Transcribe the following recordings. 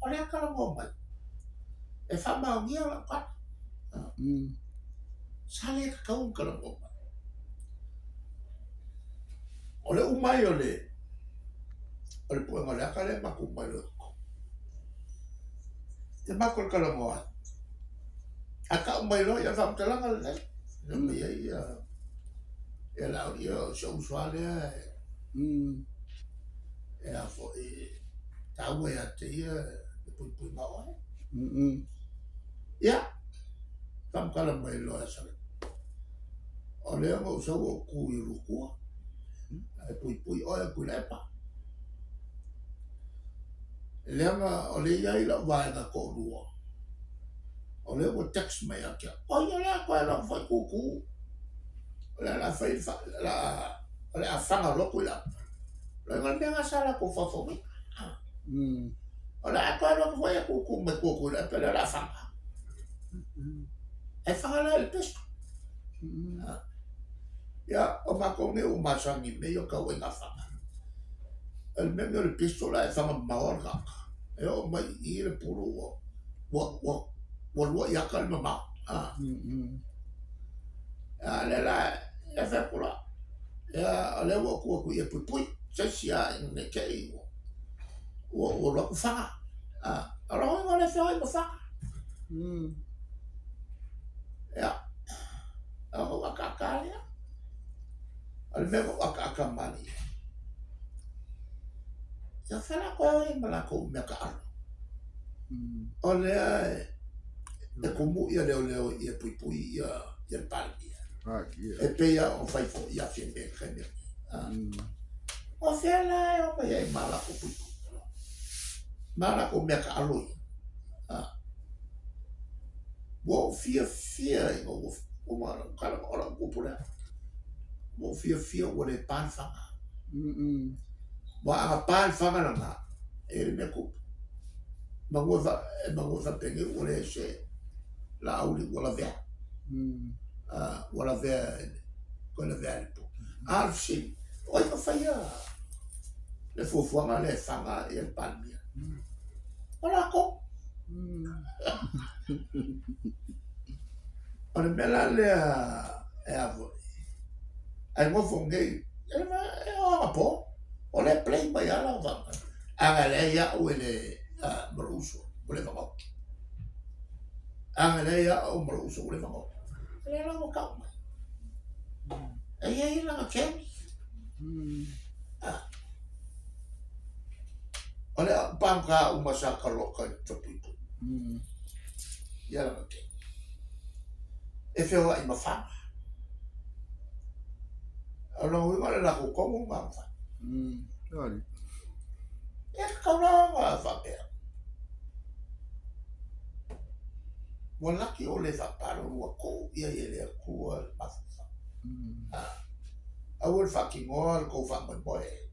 O lea talanoa mai, e faamaonia lau tala. Sa le tatau ona talanoa mai. O le uma ai o le o le puega o le ata lea e matou mai loa i totonu. Ia matou talanoa ai. Ae tau mai loa, ia o le faamatalaga lenei. E mai ai ia ia Laauli, ia o si ou uso lava lea e a foi, taua ia te ia le puipuiga o oe. Ia, faamatala mai loa e Sale. O lea na ou sau ou tu i lua tua, e puipui oe Tuilaepa. Leaga o lea e i ai lau vaega toalua, o lea ua text mai ia te au, o ia lea toe alu atu foi tutu, o le a fai o le a faga loa Tuilaepa. Leaga o le mea lena sa latou faufauina. O le a toe alu atu foi e tutu mai tua o Tuilaepa lea o le a faga. Ae faga la i le pistol. Ia, o matou nei ua masani i mea ia o tauaiga faga. O le mea lenei o le pistol la e faga mamao lava le tagata. E oo mai i i le pulu ua, ua, ua, ua lua iata le mamao. A, a lea la e fai atu la, ia, o lea ua ou tu atu i e puipui, se isi lava ina ne i te i ua, ua, ua alu atu faga. A, o lona uiga o lea e feoai ma faga. Ia, ona ou akaaka lea. O le mea ua ou akaaka malie. Ia fai latou ai ma latou mea taalo. O lea e tumu ia leoleo ia puipui ia ia le Palemia. E pei lava ona fai foi ia Fiame i le taimi lenei. O fea la e omai ai ma latou puipui? Ma latou mea taalo ia. Ua ou fiafia ina ua uma lau tala, o lau upu lea. Ua ou fiafia ua le pa le faga. Ua aga pa le faga lena, e le mea tupu. Manu e fa, e manu e faapenei ua leai se Laauli ua lavea. Ua lavea, toe lavea i le po. A o le fesili, o ai na faia le fuafuaga lea e faga ia le Palemia? O latou. O le mea la lea e a foi, ae nofo nei, e o anapo, o lea e play mai lava lau faamatalaga. A na leai au e le ma lou uso, ua leva ona oti. A na leai au ma lou uso ua leva ona oti. O lea la ua tau mai. E i ai lana taimi. O le au pāka uma sa taloka i le tapuipui. Ia lana taimi. E feoai ma faga. O lona uiga o le latou tonu lena na fai. E tatau la ona faapea. Ua laki o le faapalo ua tuu i ai e le Atua le mafaufau. Aua le faatinoa le tou faamoemoe.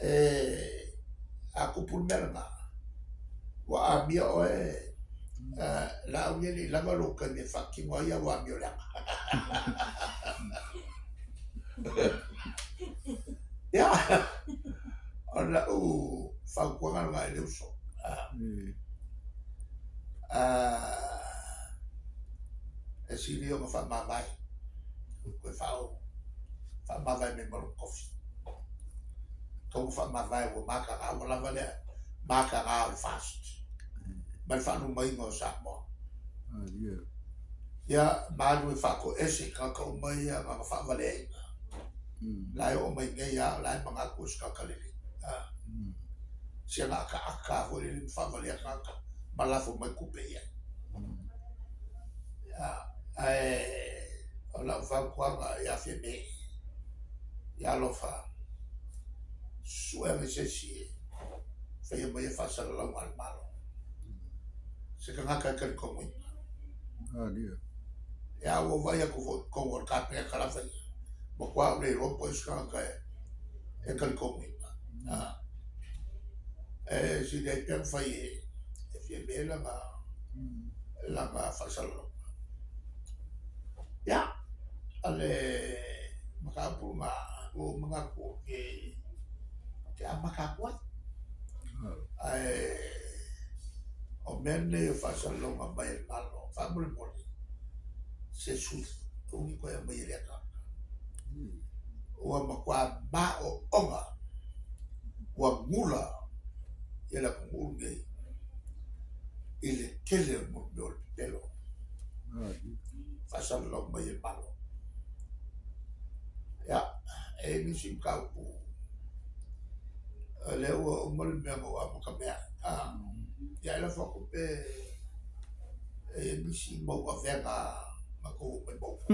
E a tupu le mea lena, ua amia oe Laauli e le i lava lou taimi e faatino ai au amio leaga. Ia, o lau fautuaga lena i le uso. E sili ona faamavae, toe faamavae mai ma lou tofi. Tatau ona faamavae ua mataga, ua lava lea mataga o le FAST ma le faalumaina o Samoa. Ia, ma alu e faatoese i tagata uma ia na ona faavaleaina. La e oo mai nei lava, o la e manatu o se tagata lelei. Si ana ataata foi lele ma faavalea tagata ma lafo mai tupe i ai. Ae o lau fautuaga ia Fiame, ia alofa, sue ane se isi e faia mai ia faasalalauga a le Malo. Se tagata e talitonuina. Ia ua ou vaai atu foi i totonu o le Kapeneta lava ia, matua ou le iloa po o ai se tagata e talitonuina. E sili ai pea ona fai e Fiame lana lana faasalalauga. Ia, o le mataupu lena ua ou manatu ou te amata atu ai. Ae mea nei o faasalalauga mai e le Malo, faamolemole, se sui, aua ne i toe aumaia lea tagata. Ua matua maoaoga, ua gula ia le atunuu lenei i le tele o mea o le pepelo faasalalau mai e le Malo. Ia, e i ai nisi mataupu o lea ua uma le mea na ou amatamea ai, ia ae lafo atu pe e i ai nisi mau avega na tou omai ma outou.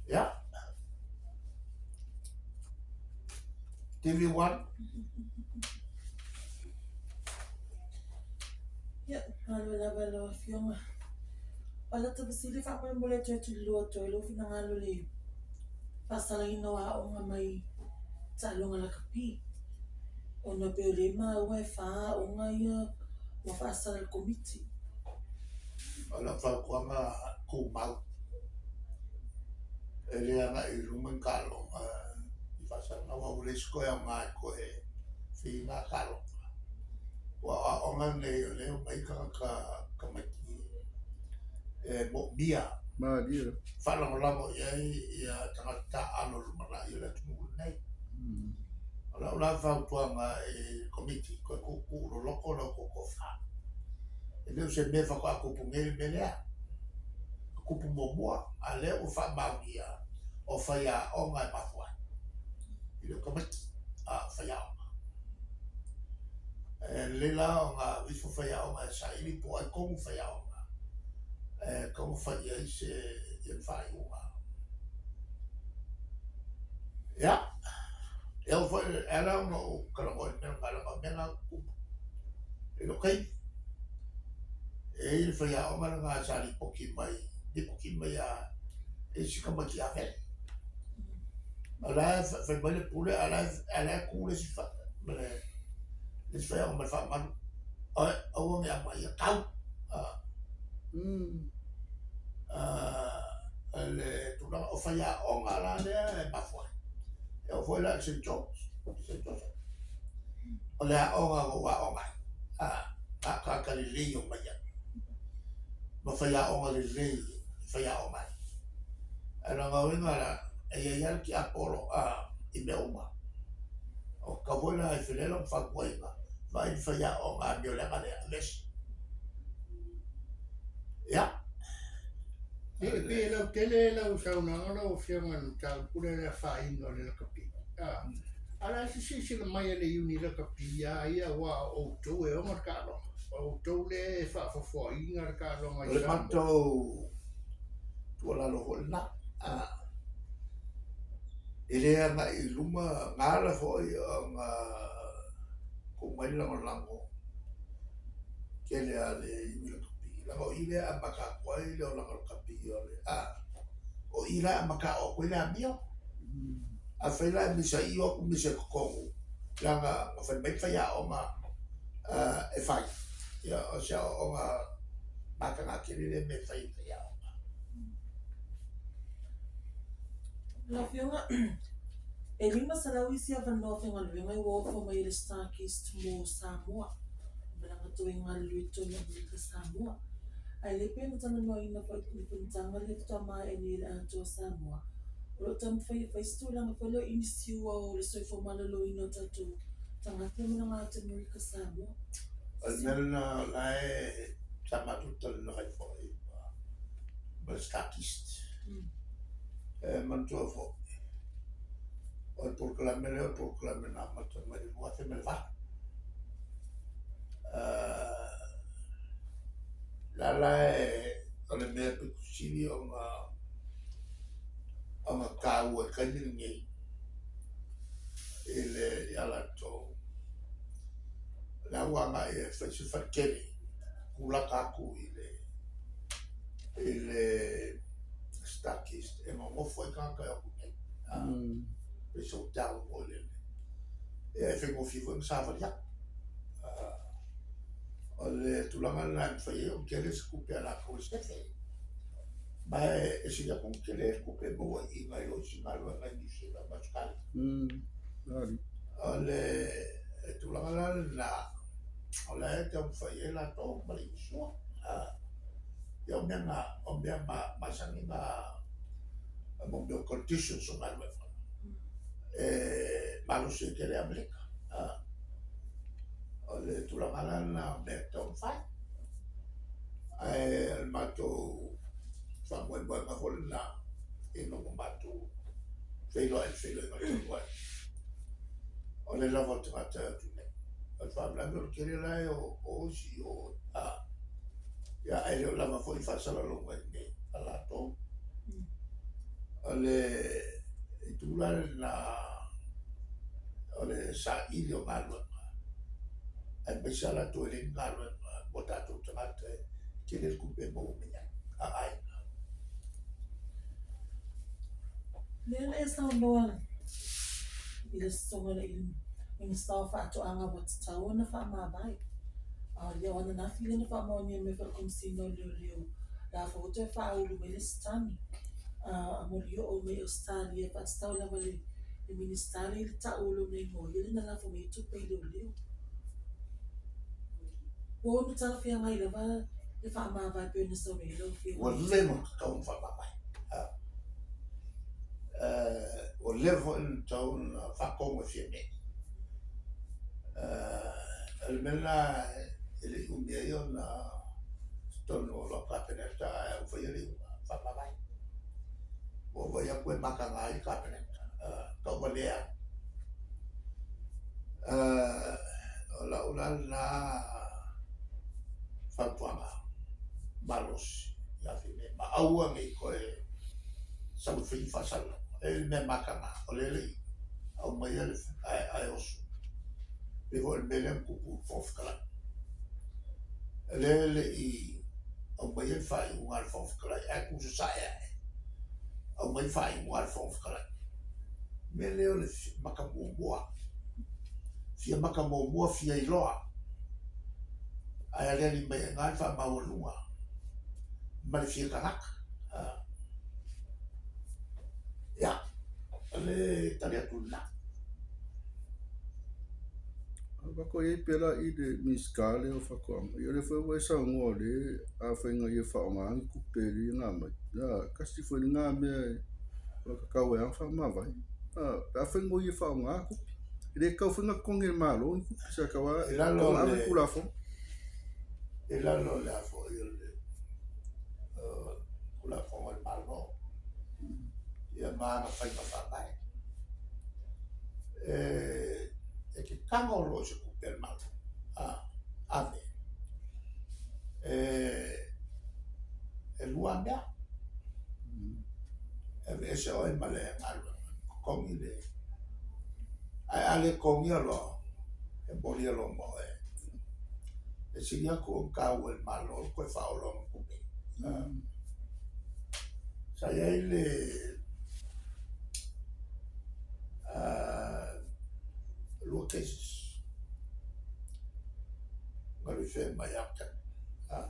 Ia. TV1. Ia, malo lava lau Afioga. O lata fesili faamolemole e toe tulua atu ai lou finagalo i le faasalaina o aoga mai taaloga lakapi. Ona pei o lea e maua e fa aoga ia ua faasala e le Komiti. O lau fautuaga tumau, e le agai i luma ni taaloga i faasalaga aua ua leai se toe aoga e toe fai na taaloga. Aua o aoga nei o lea e omai ai tagata tamaiti e moomia faalagolago i ai ia tagata taaalo i le lumanai o le atunuu lenei. O lau la fautuaga i le Komiti, toe tuutuu loloto la outou tofa. E le o se mea faatoa tupu nei le mea lea. Na tupu muamua, a o lea ua faamaonia o faiaoga e mafua ai. E le o tamaiti, a o faiaoga. E lelei la ona aveifo faiaoga e saili po o ai tonu faiaoga e tatau ona fai i ai se faaiuga. Ia, e oo foi, e ala ona ou talanoa i le mea lena, leaga o mea na e tutupu i lou taimi. E i ai le faiaoga lena sa lipoti mai, lipoti mai ia e isi tamaiti ia Vele. O la e fai mai le pule, a o la e tu le isi le isi faiaoga ma le faamalu, aua ne i amaia, tau. Le tulaga o faiaoga la lea e mafua ai. E oo foi la i St. George, St. Joseph, o le aoga na ou aoga ai, na o tagata lelei e omai ai, ma faiaoga lelei e faiaoga ai. Ae o lona uiga la, e i ai lava le tiapolo i mea uma. O tatau foi la e fele lona fautuaina, vaai le faiaoga amioleaga lea, aveese. Ia. E pei e lautele lau saunoaga lau Afioga i le mataupu lea i le afaina o le lakapi. A o le a se silasila mai a le Iuni Lakapi iā ia aua o outou e ona le taaloga, o outou lea e faafofoaina le taaloga i Samoa. O le matou tuualalo foi lena, e le agai i luma, na ala foi ona tuu mai le lagolago tele a le Iuni Lakapi, leaga o i lea e amata atu ai le olaga o lakapi o le a, o i la e amata oo atu ai le amio. Afai la e misa i o atu misa i totonu, leaga na fai mai faiaoga e fai, ia o se aoaoga mataga tele lea mea e fai e faiaoga. Lau Afioga, e 500 isi avanoa faigaluega ua ofa mai e le StarKist mo Samoa, malaga atu ai galulue i totonu o Amerika Samoa. Ae le pei ona talanoaina foi i le fonotaga lea faatoa maea nei e le Atoa Samoa, o lo o taumafai e fai se tulaga foi lea o inisiua o le soifua maloloina o tatou tagata e malaga atu i Amerika Samoa. O le mea lena o la e sa matou talanoa ai foi ma le StarKist. E manatua foi, o le polokalame lea o le polokalame na amata mai i le 2008. La la o le mea pito sili ona ona taua i le taimi lenei i le ia latou la ua agai e fai se fale tele kulaka atu i le i le StarKist e nonofo ai tagata e o atu nei. Pei se hotel foi lele. E faigofie foi ona savali atu. O le tulaga lena e mafai ai ona tele se tupe a latou e sefe. Ma e sili atu ona tele le tupe e maua i i nai lo isi galuega i Niu Sila ma Ausetalia. O le tulaga la lena, o la e taumafai ai latou ma le insure. Ia o mea na, o mea masani na, mo mea o conditions o galuega. E malosi ai tele Amerika. O le tulaga la lena o mea e taumafai. Ae o le matou faamoemoega foi lena ina ua matou feiloai i le feiloaiga talu ai, o le lava o tagata e o atu nei. O le faalavelave o le tele la e o isi i o, ia ae le o lava foi faasalalauga i inei a latou. O le itu la lena o le saili o galuega, aemaise lava latou e leai ni galuega mo tatou tagata e tele le tupe e maua mai ai a aiga. Lea na e saunoa i le sosoga i le Minisita o Faatoaga ua tatau ona faamavae. A o lea o ananafi lea na faamaonia mai foi e le Komesina o Leoleo la foi ua toe faaulu mai le Sitani a molioo mai Ausetalia e faatatau lava le Minisita lea i le tau o lona igoa ia lea na lafo mai ai tupe i leoleo. Ua ono talafeagai lava le faamavae pei ona saunoa ai lau Afioga. Ua leva ona tatau ona faamavae. Ua leva foi ona tatau ona faatonu e Fiame. O le mea lena e le i umi ai ona totonu o lau Kapeneta ae ua faia le iuga faamavae. Ua ou vaai atu e mataga ai le Kapeneta, tauvalea. O lau la lena fautuaga malosi ia Fiame, ma aua ne i toe sau e fai ni faasalalauga. E i ai le mea mataga, o lea e le i aumaia le ae oso. Pei foi o le mea lea na tupu i le Fofoga Fetalai. O lea e le i aumaia le faaiuga a le Fofoga Fetalai, ae tusasae ae aumai le faaiuga a le Fofoga Fetalai. O le mea lea o le maka muamua, fia maka muamua, fia iloa, ae aliali mai ai i ina le faamaualuga ma le fia tagata. Ia, o le tali atu lena. Avako i ai pela i le Minisita lea o Faatoaga. Ia o lea foi ua e saunoa o lea afai na ia faaaoga ni tupe lea na aumai. Ia, tasi foi lena mea e tatau ai lava ona faamavae. Pe afai na ia faaaoga tupe. E le tatau foi ona totogi e le Malo ni tupe, sa tatau lava I lalo ona ave le Tulafono. I lalo o le a foi o le Tulafono a le Malo, ia ma ana faiga faavae. E te tago loa i se tupe a le Malo, ave, e lua mea, e aveese oe ma le galuega, totogi le, ae a le totogia loa, e molia loa ma oe. E sili atu ona taua i le Malo le toe faaola o ona tupe. Sa i ai le lua cases na refer mai ia te au.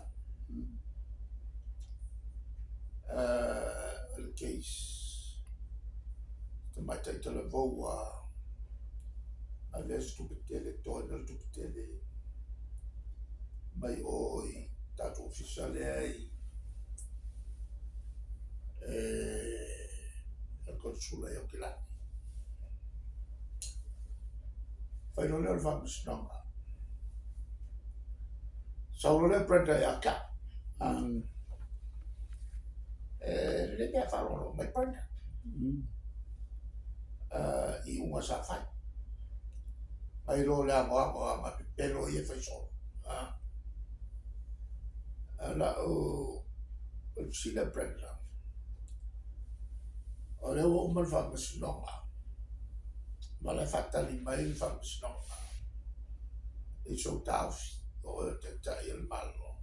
O le case tamaitai talavou ua avea se tupe tele, totoina le tupe tele mai o i tatou ofisa lea i le Konesula i Aukilani. Fai loa lea o le faamasinoga. Sau loa lea Brenda ia te au. E lelei mea faalogologo mai Brenda. Iuga sa fai. Mai loa le anoano a pepelo ia e fai solo. Lau fesili a Brenda, o lea ua uma le faamasinoga, ma la e faatali mai le faamasinoga i sou taofi, o oe o le Taitai o le Malo.